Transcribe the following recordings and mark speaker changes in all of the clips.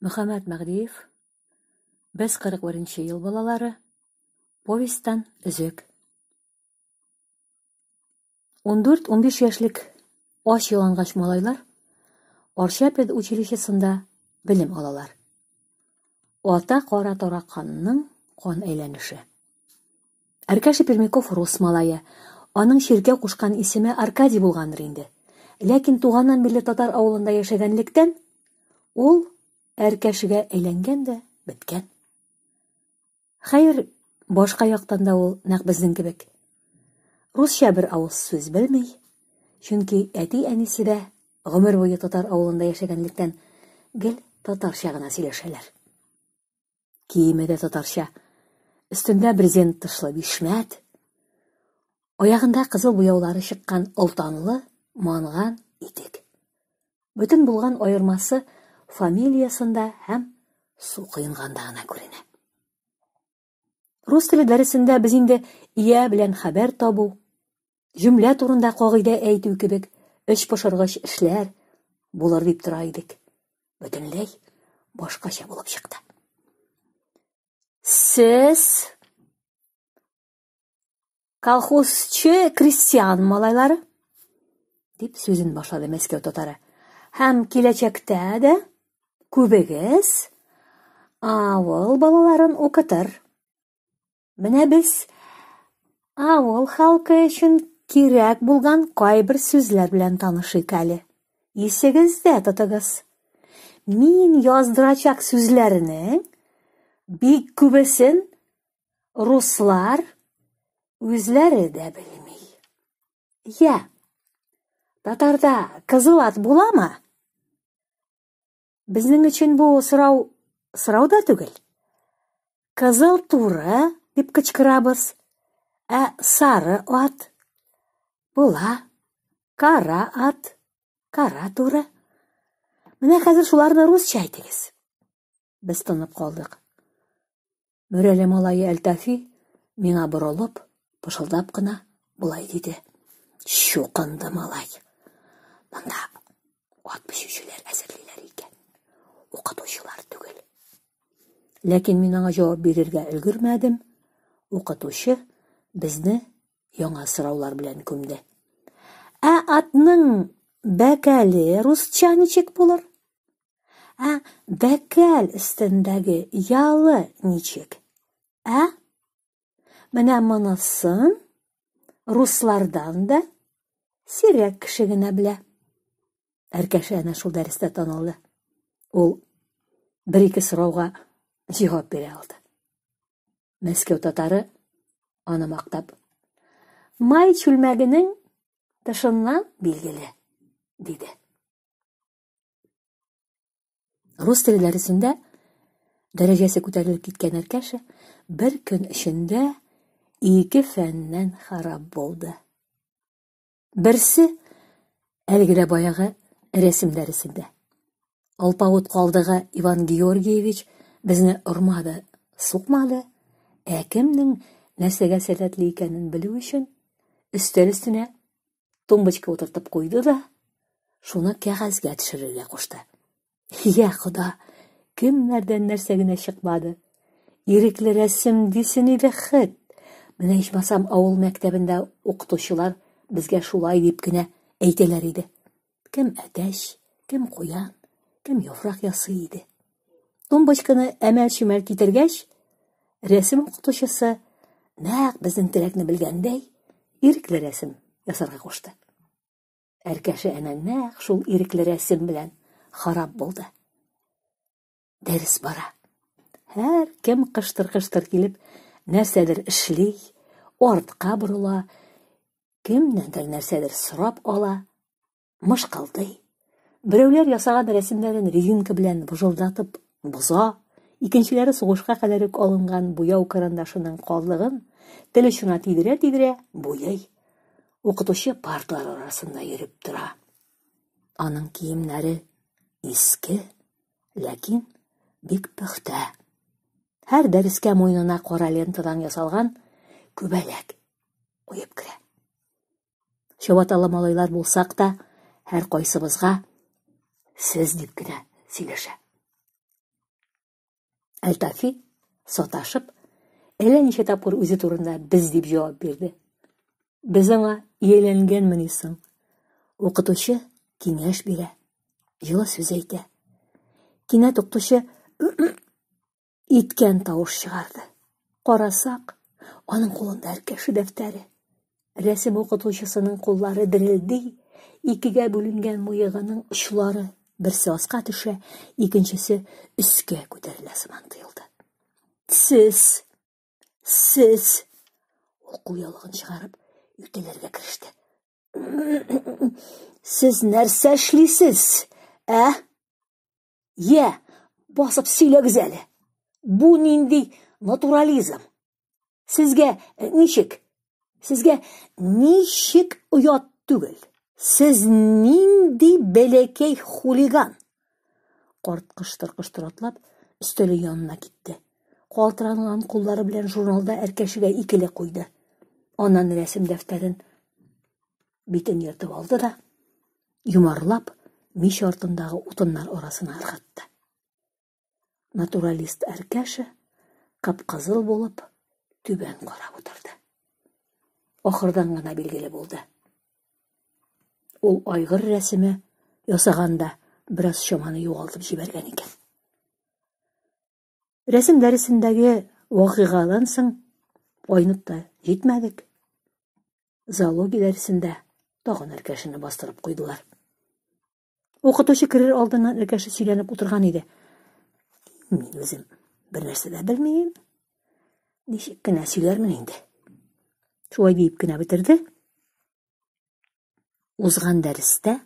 Speaker 1: Мөхәммәт Мәһдиев Без 41 нче ел балалары повестьтан өзек. 14-15 яшьлек ач ялангач малайлар Арча педучилищесында белем алалар. Ата кара тараканның кан әйләнеше. Әркәшә Пермяков рус малае. Аның чиркәү кушкан исеме Аркадий булгандыр инде. Ләкин туганнан бирле татар авылында яшәгәнлектән, ул Әркәшегә әйләнгән дә беткән. Хәер, башка яктан да ул нәкъ безнең кебек. Русча бер авыз сүз белми, чөнки әти-әнисе дә гомер буе татар авылында яшәгәнлектән гел татарча гына сөйләшәләр. Киеме дә татарча. Өстендә брезент тышлы бишмәт, аягында кызыл буяулары чыккан олтанлы, манган итек. Бөтен булган аермасы фамилиясендә һәм су коенганда гына күренә. Рус теле дәресендә без инде ия белән хәбәр табу, җөмлә турында кагыйдә әйтү кебек эч пошыргыч эшләр булыр дип тора идек. Бөтенләй башкача булып чыкты. Сез колхозчы крестьян малайлары, дип сүзен башлады Мәскәү татары. Һәм киләчәктә дә күбегез авыл балаларын укытыр. Менә без авыл халкы өчен кирәк булган кайбер сүзләр белән танышыйк әле. Исегездә тотыгыз. Мин яздырачак сүзләрнең бик күбесен руслар үзләре дә белми. Я, татарда кызыл ат буламы? Безнең өчен бу сорау сорау да түгел. Кызыл туры дип кычкырабыз, ә сары ат була, кара ат, кара туры. Менә хәзер шуларны русча әйтегез. Без тынып калдык. Мөрәле малае Әлтафи миңа борылып, пышылдап кына болай диде. Чукынды малай. Монда ат печүчеләр әзерлиләр икән. Укытучылар түгел. Ләкин мин аңа җавап бирергә өлгермәдем. Укытучы безне яңа сораулар белән күмде. Ә атның бәкәле русча ничек булыр? Ә бәкәл өстендәге ялы ничек? Ә? Менә монысын руслардан да сирәк кеше генә белә. Әркәшә әнә шул дәрестә танылды. Ул бер-ике сорауга җавап бирә алды. Мәскәү татары аны мактап, Май чүлмәгенең тышыннан билгеле, диде. Рус теле дәресендә дәрәҗәсе күтәрелеп киткән Әркәшә бер көн эчендә ике фәннән харап булды. Берсе әлеге дә баягы рәсем дәресендә. Алпавыт калдыгы Иван Георгиевич безне ормады, сукмады, ә кемнең нәрсәгә сәләтле икәнен белү өчен өстәл өстенә тумбочка утыртып куйды да, шуны кәгазьгә төшерергә кушты. Я Хода, кемнәрдән нәрсә генә чыкмады. Ирекле рәсем дисен иде хет. Менә ичмасам авыл мәктәбендә укытучылар безгә шулай дип кенә әйтәләр иде. Кем әтәч, кем куян, кем яфрак ясый иде. Тумбочканы әмәл-чүмәл китергәч, рәсем укытучысы нәкъ безнең теләкне белгәндәй, ирекле рәсем ясарга кушты. Әркәше әнә нәкъ шул ирекле рәсем белән харап булды. Дәрес бара. Һәр кем кыштыр-кыштыр килеп, нәрсәдер эшли, артка борыла, кемнәндер нәрсәдер сорап ала, мышкылдый. Берәүләр ясаган рәсемнәрен резинка белән выжылдатып боза, икенчеләре сугышка кадәр үк алынган буяу карандашының калдыгын тел очына тидерә-тидерә буйый. Укытучы парталар арасында йөреп тора. Аның киемнәре иске, ләкин бик пөхтә. Һәр дәрескә муенына кара лентадан ясалган күбәләк куеп керә. Чабаталы малайлар булсак та, һәр кайсыбызга сез дип кенә сөйләшә. Әлтафи, саташып, әллә ничә тапкыр үзе турында без дип җавап бирде. Без аңа ияләнгәнмени соң? Укытучы киңәш бирә, җылы сүз әйтә. Кинәт укытучы иткән тавыш чыгарды. Карасак, аның кулында Әркәшә дәфтәре. Рәсем укытучысының куллары дерелди, икегә бүленгән мыегының очлары берсе аска төшә, икенчесе өскә күтәрелә сыман тоелды. Сез! Сез! Ул кулъяулыгын чыгарып, ютәләргә кереште. Сез нәрсә эшлисез, ә? Йә, басып сөйләгез әле. Бу нинди натурализм? Сезгә ничек? Сезгә ничек оят түгел? Сез нинди бәләкәй хулиган? Карт кыштыр-кыштыр атлап, өстәле янына китте. Калтыранган куллары белән журналда Әркәшегә икеле куйды. Аннан рәсем дәфтәрен битен ертып алды да, йомарлап, мич артындагы утыннар арасына ыргытты. Натуралист Әркәшә кып-кызыл булып түбән карап утырды. Ахырдан гына билгеле булды. Ул айгыр рәсеме ясаганда бераз чаманы югалтып җибәргән икән. Рәсем дәресендәге вакыйгадан соң айнып та җитмәдек. Зоология дәресендә тагын Әркәшәне бастырып куйдылар. Укытучы керер алдыннан Әркәшә сөйләнеп утырган иде. Мин үзем бер нәрсә дә белмим. Ничек кенә сөйләрмен инде. Шулай диеп кенә бетерде. Узган дәрестә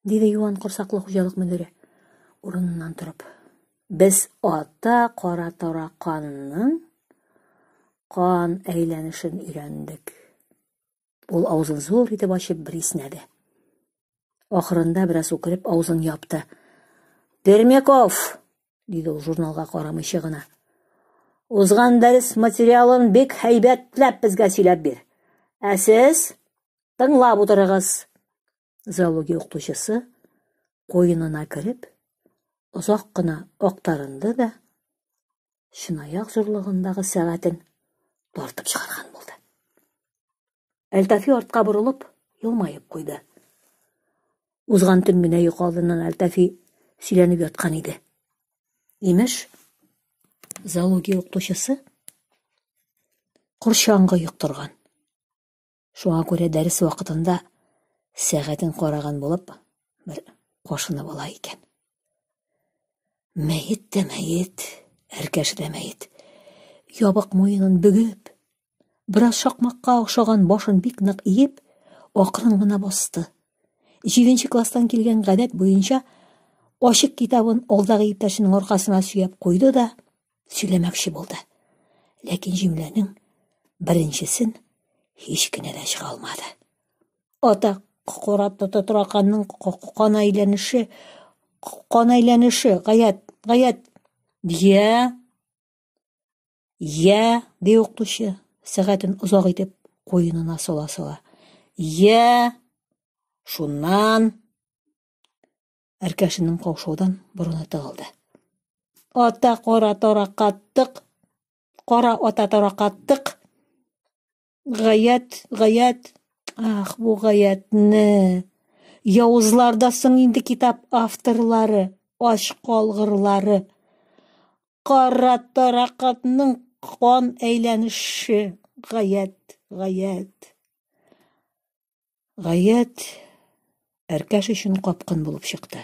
Speaker 1: диде юан корсаклы хуҗалык мөдире, урыныннан торып. Без ата кара тараканның кан әйләнешен өйрәндек. Ул авызын зур итеп ачып бер иснәде. Ахырында бераз үкереп авызын япты. Пермяков, диде ул журналга карамыйча гына. Узган дәрес материалын бик һәйбәтләп безгә сөйләп бир. Ә сез тыңлап утырыгыз. Зоология укытучысы куенына кереп, озак кына актарынды да, чынаяк зурлыгындагы сәгатен тартып чыгарган булды. Әлтафи артка борылып, елмаеп куйды. Узган төн генә йокы алдыннан Әлтафи сөйләнеп яткан иде. Имеш, зоология укытучысы корчаңгы йоктырган. Шуңа күрә дәрес вакытында сәгатен караган булып, бер кашынып ала икән. Мәет тә мәет, Әркәш дә мәет. Ябык муенын бөгеп, бераз шакмакка охшаган башын бик нык иеп, акрын гына басты. Җиденче класстан килгән гадәт буенча, ачык китабын алдагы иптәшенең аркасына сөяп куйды да, сөйләмәкче булды. Ләкин җөмләнең беренчесен һич кенә дә чыга алмады. Ата кара тараканның кан әйләнеше, кан әйләнеше, гаять, гаять. Я, я, ди укытучы, сәгатен озак итеп куенына сала-сала. Я, шуннан. Әркәшенең каушаудан борыны тыгылды. Ата кара таракаттык, кара ата таракаттык. Гаять, гаять, ах, бу гаятне. Явызлар да соң инде китап авторлары, ач калгырлары. Кара таракатның кан әйләнеше, гаять, гаять. Гаять Әркәш өчен капкын булып чыкты.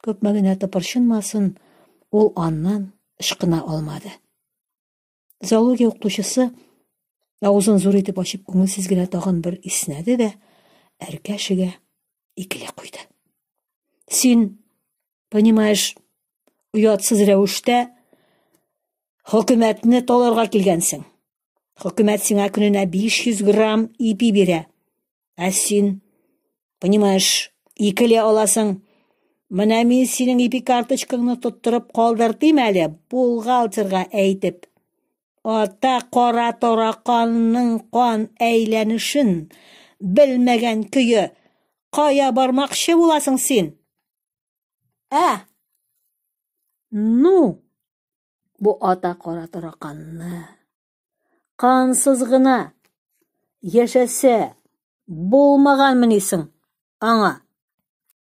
Speaker 1: Күпме генә тыпырчынмасын, ул аннан ычкына алмады. Зоология укытучысы авызын зур итеп ачып күңелсез генә тагын бер иснәде дә Әркәшегә икеле куйды. Син, понимаешь, оятсыз рәвештә хөкүмәтне таларга килгәнсең. Хөкүмәт сиңа көненә 500 грамм ипи бирә. Ә син, понимаешь, икеле аласың. Менә мин синең ипи карточкаңны тоттырып калдыртыйм әле, бухгалтерга әйтеп. Ата кара тараканның кан әйләнешен белмәгән көе кая бармакчы буласың син? Ә? Ну? Бу ата кара тараканны. Кансыз гына яшәсә булмаганмыни соң аңа?